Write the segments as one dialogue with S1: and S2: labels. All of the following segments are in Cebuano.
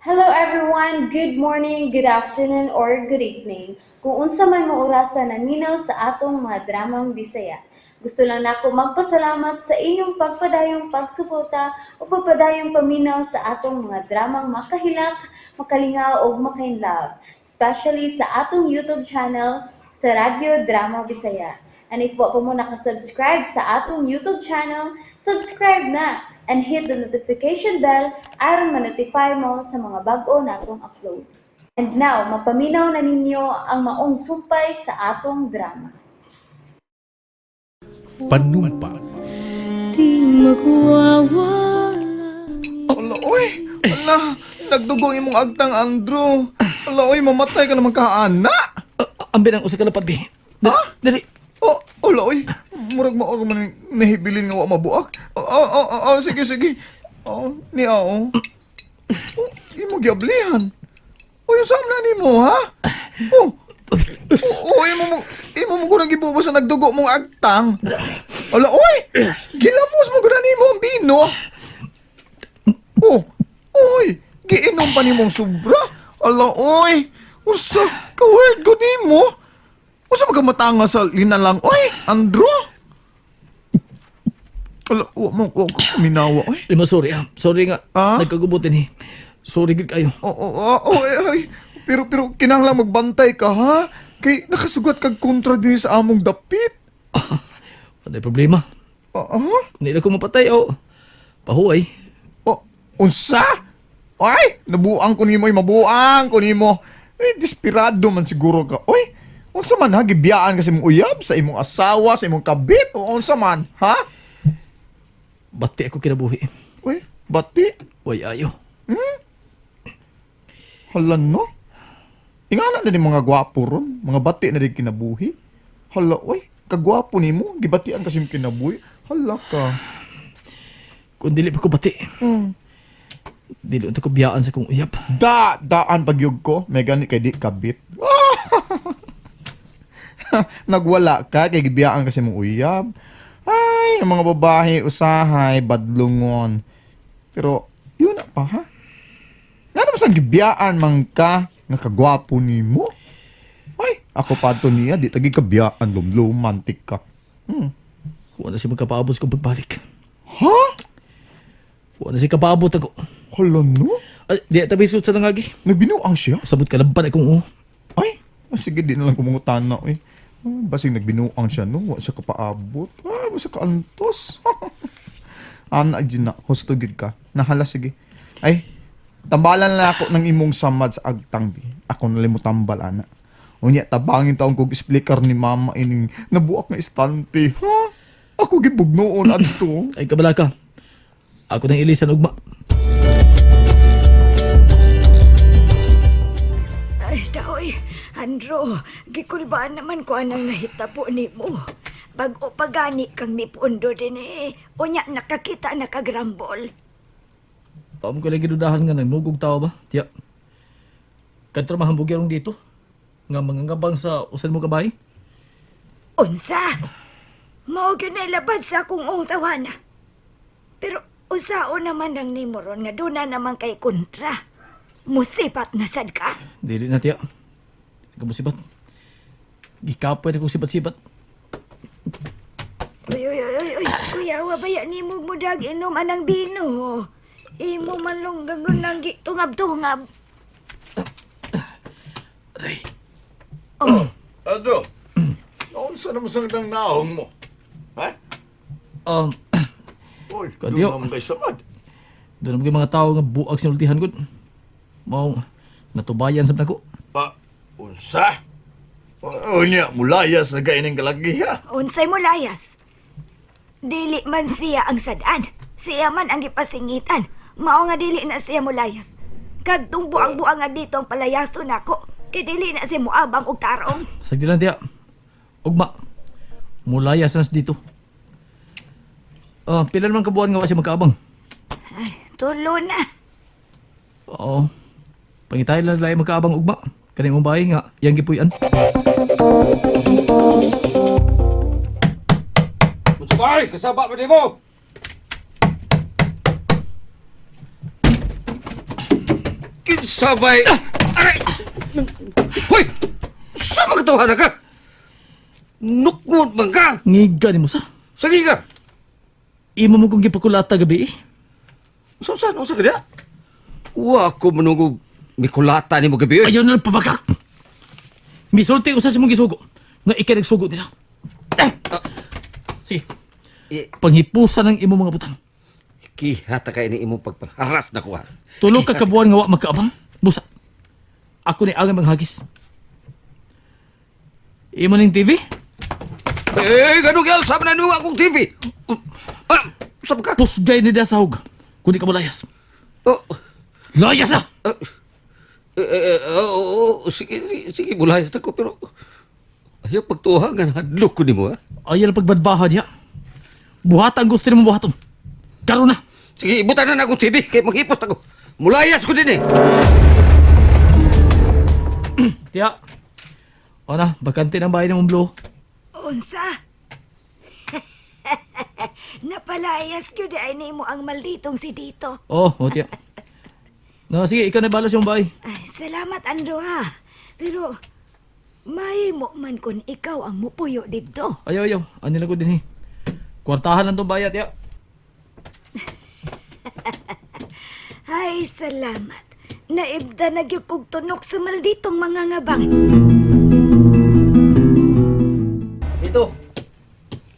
S1: Hello everyone! Good morning, good afternoon, or good evening. Kung unsa man mo orasa naminaw sa atong mga dramang Bisaya. Gusto lang nako magpasalamat sa inyong pagpadayong pagsuporta o pagpadayong paminaw sa atong mga dramang makahilak, makalingaw ug makainlove, especially sa atong YouTube channel sa Radyo Drama Bisaya. And if wa pa mo nakasubscribe sa atong YouTube channel, subscribe na and hit the notification bell aron ma-notify mo sa mga bag-o natong uploads. And now, mapaminaw na ninyo ang maong sumpay sa atong drama.
S2: Panumpa.
S3: Di magwawala.
S4: Ala, oy! Ala, nagdugo ang imong agtang, Andrew. Ala, oy, mamatay ka naman kaana.
S5: Ambi ng usa ka lapad bi. Dali, dali.
S4: Oh, ala, oy. Murag mao man nahibilin nga wa mabuak. Oh, sige, sige. Oh, ni oh. Oh, imo giablihan. Oy, unsa man na nimo, ha? Oh. Oh, imo mo ko gibubo sa nagdugo mong agtang. Ala, oy! Gilamos mo gud nimo ang bino. Oh, oy, giinom pa nimong sobra. Ala, oy, usa ka weird ko nimo. Usa magamatanga sa linalang, oy, Andrew. Ala, wa mo, wa ko minawa, oy.
S5: Lima, sorry ah. Sorry nga.
S4: Ah?
S5: Nagkagubutin eh. Sorry gid kayo.
S4: Oo, oh, ay, ay. Pero kinahanglan magbantay ka, ha? Kay nakasugat kag kontra din sa among dapit.
S5: Wala problema.
S4: Ah, ah?
S5: Kung nila ko mapatay o pahuway.
S4: Oh, unsa? Ay, nabuang ko nimo, ay, mabuang ko nimo. Eh, desperado man siguro ka. Oy, unsa man ha gibiyaan kasi imong uyab sa imong asawa, sa imong kabit o unsa man, ha?
S5: Bati ako kinabuhi.
S4: Uy, bati.
S5: Way ayo.
S4: Hala no. Ingana na ni mga gwapo ron, mga bati na din kinabuhi. Hala, oy, kagwapo nimo, gibatian kasi imong kinabuhi. Hala ka.
S5: Kung dili pa ko bati. Dili unta ko biyaan sa kong uyab.
S4: Da, daan pagyug ko, may gani kay di kabit. Nagwala ka kay gibiyaan kasi mong uyab. Ay, ang mga babae usahay badlungon. Pero yun na pa ha. Nga naman sa gibiyaan man ka nga kagwapo nimo. Ay, ako pa to niya di tagi kabiyaan lumlumantik ka.
S5: Wala siya magkapaabot kong pagbalik.
S4: Ha?
S5: Wala siya kapaabot ako.
S4: Hala no?
S5: Ay, di tabi sa nangagi.
S4: Nagbinuang siya?
S5: Sabot ka laban akong oo.
S4: Ay, ah, sige, di na lang kumungutan na, eh. Ah, basig nagbinuang siya, no? Wa siya kapaabot. Ah, wa siya kaantos. Ana, na, husto gid ka. Nahala, sige. Ay, tambalan na ako ng imong samad sa agtang, bi. Ako na tambal, ana. Unya, tabangin taong kog speaker ni mama ining nabuak na istante. Ha? Ako gibugnoon adto.
S5: Ay kabala ka. Ako nang ilisan ugma.
S6: Ay, daoy, Andro, gikulbaan naman ko anang nahitapo nimo. Bag-o pagani kang mipundo din eh. Unya nakakita na kagrambol.
S5: Paam ko lang gidudahan nga nagnugog tao ba? Tiya. Kadto mahambog yarong dito. Nga mangangabang sa usan mo kabay.
S6: Unsa? Mao gyud na ilabad sa akong uong tawana. Pero usao naman ang nimo ron nga duna naman kay kontra. Musipat na sad ka.
S5: Dili na tiya. Kamusibat. Gikapoy na kong sibat-sibat.
S6: Uy, uy, uy, uy, uy, kuya, wa baya nimo mudag inom anang bino. Imo man longgagon nang gitungab-tungab.
S5: Aray.
S6: Oh,
S7: Andrew, unsa naman sang nang naong mo? Ha? Uy,
S5: Kadyo.
S7: doon naman kay samad.
S5: Doon naman kay mga tao nga buag sinultihan ko. Mao natubayan sa nako.
S7: Pa, unsa? O niya, mulaya sa gaining kalagi ha?
S6: Unsay mo layas? Dili man siya ang sadaan. Siya man ang gipasingitan. Mao nga dili na siya mulayas. Kadtong buang-buang nga dito ang palayaso nako. Kay dili na siya muabang og tarong.
S5: Sagdi lang tiya. Ugma. Mulaya sa nas dito. Ah, pila naman kabuan nga wa siya magkaabang.
S6: Ay, tulo na.
S5: Oo. Pangitay lang lang magkaabang ugma. Kani mong bahay nga yang gipuy-an.
S8: Unsabay, kasaba pa mo. Kinsa bay? Aray! Hoy! Sa mga tawhana ka? Nukmod man ka?
S5: Ngiga ni mo sa.
S8: Sige ka!
S5: Imo mo kong gipakulata gabi eh.
S8: Sa saan? Usa ka niya? Wa ko manungog mikulata ni mo gabi. Oy.
S5: Ayaw na lang pabakak. Misulti usa sa mong gisugo. Nga ikay nagsugo nila. Ah! Sige,
S8: Eh,
S5: panghipusan ang imong mga butang.
S8: Kihata kay ni imong pagpangharas na kuha.
S5: Tulo ka kabuan nga wa magkaabang. Busa. Ako ni angay manghagis. Imo ning TV?
S8: Eh, ganun gyal sa na nimo akong TV. Ah, sa ka?
S5: Pusgay ni dasahog. Kundi ka mo layas.
S8: Oh,
S5: Layas na!
S8: eh, eh, oh, oh, sige, sige, mulayas na ko, pero ayaw pagtuha nga hadlok ko nimo, ha?
S5: Ayaw na pagbadbaha diya. Buhata ang gusto nimo buhaton. Karon na.
S8: Sige, ibutan na na akong TV, kay maghipos na ko. Mulayas ko din eh.
S5: Tiya. O na, bakante ng bahay ng mong blue.
S6: Unsa? Napalayas gyud ay nimo ang malditong si Dito.
S5: Oo, oh, tiya. No, sige, ikaw na bahala sa iyong bahay.
S6: Ay, salamat Andro ha. Pero mahimo man kun ikaw ang mupuyo didto.
S5: Ayaw, ayaw. Ano lang ko din eh. Kwartahan lang tong bayad, tiya.
S6: Ay, salamat. Naibda na gyud kog tunok sa malditong mga ngabang.
S2: Ito.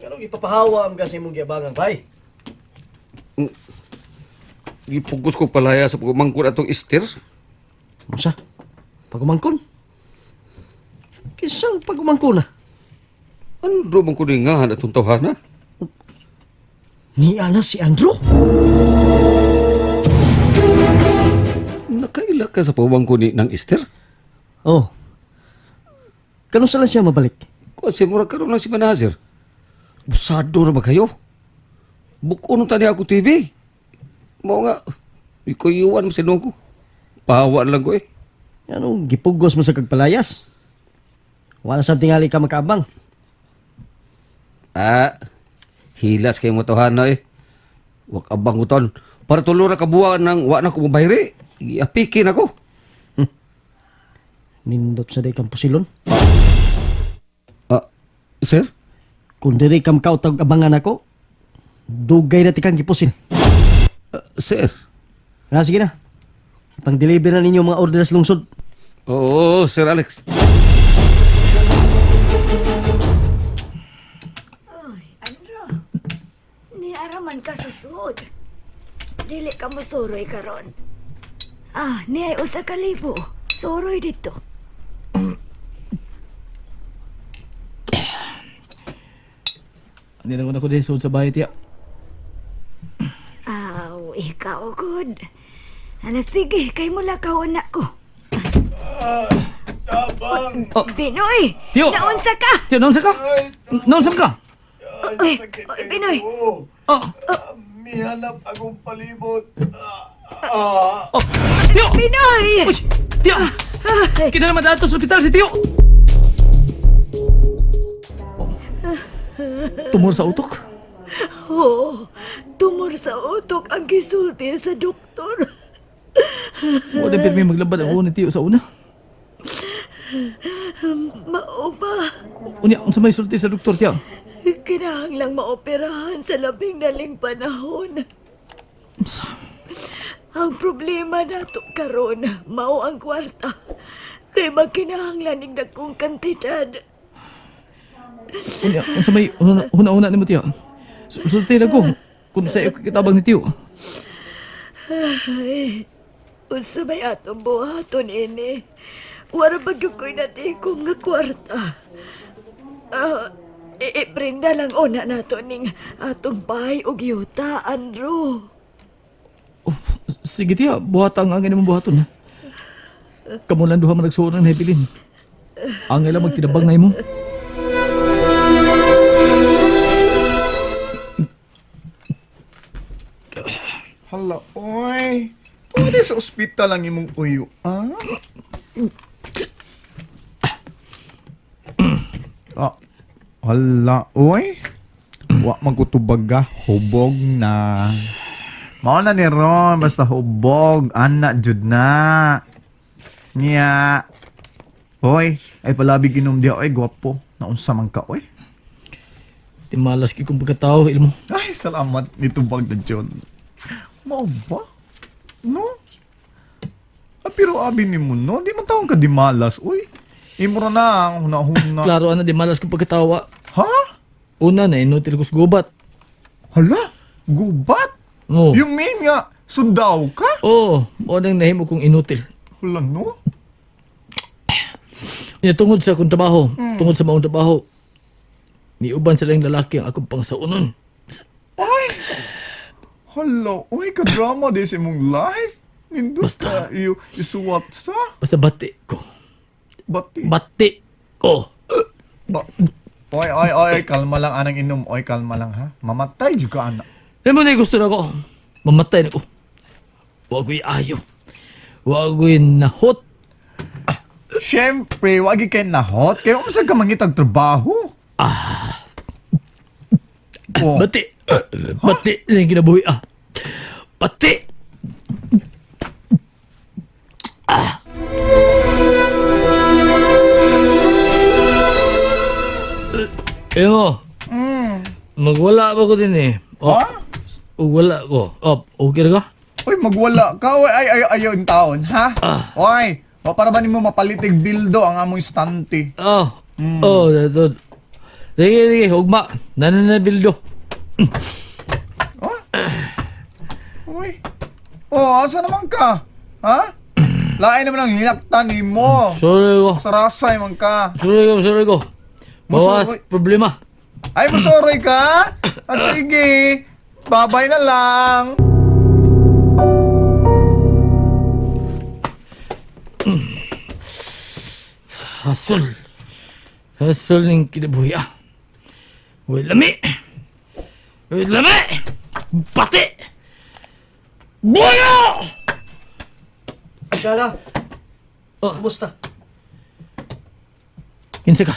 S2: Anong ipapahawa ang kasi mong giabangan, bay?
S8: Gipugos ko palaya sa pagmangkon atong istir.
S2: Musa, pagumangkon? Kisang pagumangkon na?
S8: Ano do man ko ni ngahan atong tawhana?
S2: Ni ana si Andrew?
S8: Nakaila ka sa pagmangkon ni ng istir?
S2: Oh. Kano sa lang siya mabalik?
S8: Kasi mura karon lang si manager. Busado na ba kayo? Buko nung tani ako TV. Mao nga, ikuyuan mo sinong ko. Pahawa lang ko eh.
S2: Anong gipugos mo sa kagpalayas? Wala sa tingali ka makaabang.
S8: Ah, hilas kayo mo tawhana eh. Wag abang ko ton. Para tulo ra ka buwan ng wa na ko mobayri. Giapikin ako.
S2: Nindot sa day kang pusilon.
S8: Ah, sir?
S2: Kung diri kam kautag abangan ako, dugay na ti kang gipusil.
S8: Ah, sir?
S2: Na, sige na. Pang-deliver na ninyo mga order sa lungsod.
S8: Oo, Sir Alex.
S6: Oy, Andro. Niaraman ka sa sud. Dili ka mosuroy karon. Ah, niay usa ka libo. Suroy dito.
S5: Ano lang ko na ko din sa bahay, tiya.
S6: Aw, ikaw good. Ala sige, kay mula ka na ko.
S7: Tabang!
S5: Oh.
S6: Binoy!
S5: Tiyo!
S6: Naunsa ka!
S5: Tiyo, naunsa ka? Naunsa ka?
S6: Uy, uy, Binoy!
S7: Oh,
S5: Oh,
S7: mihanap akong palibot. Ah,
S5: oh. Tiyo!
S6: Binoy!
S5: Uy, tiyo! Kina naman dato sa ospital si Tiyo! Tumor sa utok?
S6: Oo, tumor sa utok ang gisulti sa doktor.
S5: Wala pirmi maglabad ang ulo ni Tiyo sa una.
S6: Mao ba?
S5: Unya, unsa may sulti sa doktor, Tiyo?
S6: Kinahanglang maoperahan sa labing naling panahon.
S5: Unsa?
S6: Ang problema nato karon mao ang kwarta. Kay magkinahanglan ning dagkong kantidad.
S5: Unya, unsa may huna-huna nimo, Tiyo? Sulti na ko. Kung sa iyo kitabang ni Tiyo.
S6: Ay, unsa may atong buhaton ini? Wara ba gyud ko'y natikom nga kwarta? Ah, iiprinda lang una nato ning atong bahay og yuta, Andrew.
S5: Oh, sige, Tiyo. Buhat ang angay nimong buhaton. Kamo lang duha man nagsuon ang nahibilin. Angay lang magtinabang na imo.
S4: Hala, oy. Pwede sa ospital ang imong uyo, ah? Ah, hala, oy. Wa man ko tubaga, hubog na. Mao na ni Ron, basta hubog, ana jud na. Nya. Hoy, ay palabig inom diha oy, gwapo. Naunsa man ka oy.
S5: Di malas kong pagkatao, ilmo.
S4: Ay, salamat nitubag na John. Mao ba? No? Ah, pero abi ni mo, no? Di man taong ka di malas, uy. Imo ra na ang hunahuna.
S5: Klaro ana, di malas kong pagkatawa.
S4: Ha?
S5: Una na inutil ko sa gubat.
S4: Hala? Gubat?
S5: Oo.
S4: You mean nga, sundaw ka?
S5: Oo, mao nang nahimo kong inutil.
S4: Hala, no?
S5: Nya tungod sa akong trabaho, tungod sa maong trabaho, niuban sa lang lalaki ang akong pangsaunon.
S4: Ay! Hala, uy, ka-drama di sa imong life. Nindot
S5: Basta.
S4: ka, iyo, isuwat sa.
S5: Basta bati ko.
S4: Bati.
S5: Bati ko.
S4: Ba- Oy, oy, oy, kalma lang anang inom. Oy, kalma lang ha. Mamatay juga anak.
S5: Ano mo na gusto na ko? Mamatay na ko. Wa ko'y ayo. Wa ko'y nahot.
S4: Siyempre, wagi kay nahot. Kaya umasag ka mangitag trabaho. Ah. Oh.
S5: Bati. Bati na yung kinabuhi ah. Bati! Ah. Eh mo, magwala pa ko din eh. Oh,
S4: Ha?
S5: Wala ko. Oh, okay ra ka?
S4: Uy, magwala ka. Uy, ay, ay, ayaw yung taon, ha? Uy, o para ba nimo mapalitig bildo ang among istante?
S5: Oh, oh, dato. Sige, sige, hugma. Nananabildo.
S4: Oh? Uy. Oh, asa naman ka? Ha? Lain naman ang hinaktan nimo.
S5: Sorry ko.
S4: Sarasay man ka.
S5: Sorry ko, sorry ko. Bawas
S4: Musuroy.
S5: problema.
S4: Ay, masoroy ka? Ah, sige. Babay na lang.
S5: Hasol. Hasol ng kinabuhi ah. Uy, lami. Uy, lami. Bati. Buyo!
S2: Kala,
S5: Oh.
S2: kumusta?
S5: Kinsa ka?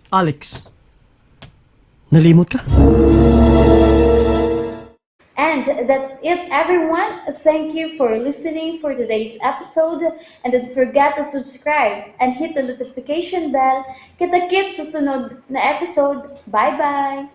S2: Alex, nalimot ka?
S1: And that's it, everyone. Thank you for listening for today's episode. And don't forget to subscribe and hit the notification bell. Kita-kits sa sunod na episode. Bye-bye!